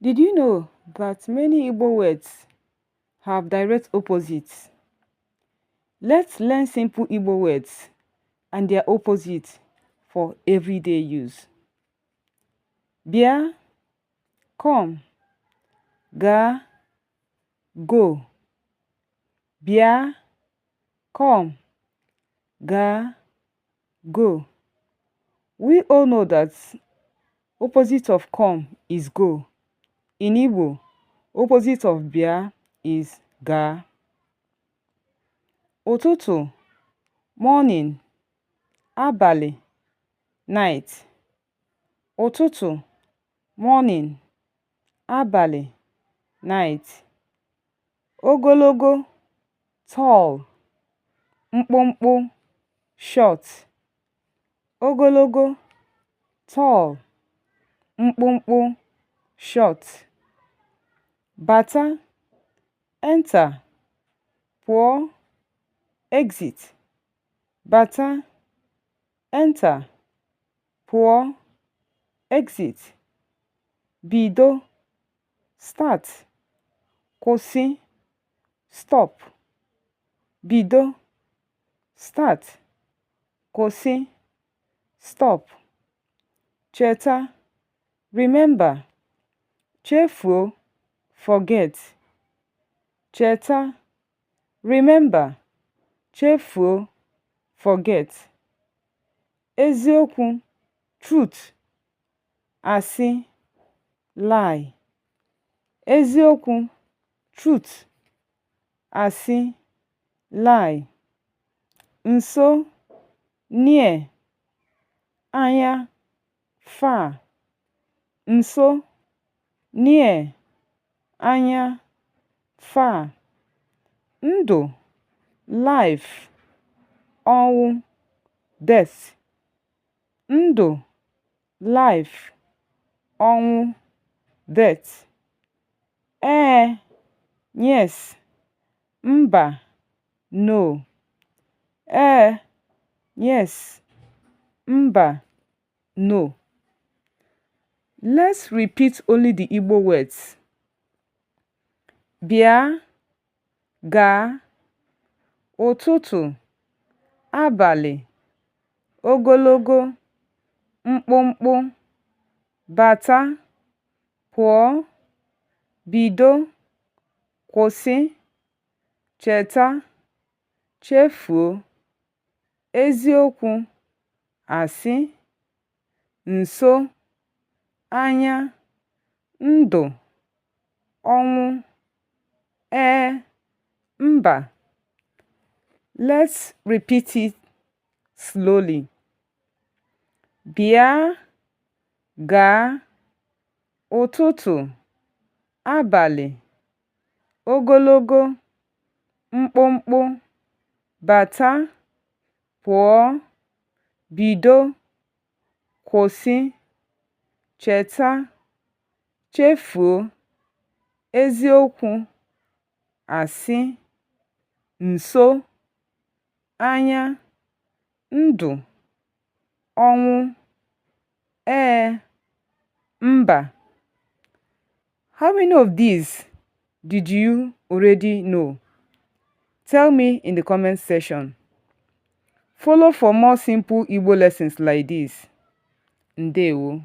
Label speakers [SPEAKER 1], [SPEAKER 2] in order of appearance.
[SPEAKER 1] Did you know that many Igbo words have direct opposites? Let's learn simple Igbo words and their opposites for everyday use. Bịa, come. Gaa, go. Bịa, come. Gaa, go. We all know that opposite of come is go. In Igbo, opposite of bịa is gaa. Ụtụtụ, morning. Abalị, night. Ụtụtụ, morning. Abalị, night. Ogologo, tall. Mkpụmkpụ, short. Ogologo, tall. Mkpụmkpụ, short. Bata, enter. Pụọ, exit. Bata, enter. Pụọ, exit. Bido, start. Kwụsị, stop. Bido, start. Kwụsị, stop. Cheta, remember. Chefuo, forget. Cheta, remember. Chefuo, forget. Eziokwu, truth. Asị, lie. Eziokwu, truth. Asị, lie. Nso, near. Anya, far. Nso, near. Anya, far. Ndụ, life. Ọnwụ, death. Ndụ, life. Ọnwụ, death. Ee, yes. Mba, no. Ee, yes. Mba, no. Let's repeat only the Igbo words. Bịa, gaa, ụtụtụ, abalị, ogologo, mkpụmkpụ, bata, pụọ, bido, kwụsị, cheta, chefuo, eziokwu, asị, nso, anya, ndụ, ọnwụ, ee, mba. Let's repeat it slowly. Bịa, gaa, ụtụtụ, abalị, ogologo, mkpụmkpụ, bata, pụọ, bido, kwụsị, cheta, chefuo, eziokwu, asị, nso, anya, ndụ, ọnwụ, ee, mba. How many of these did you already know? Tell me in the comment section. Follow for more simple Igbo lessons like this. Ndewo.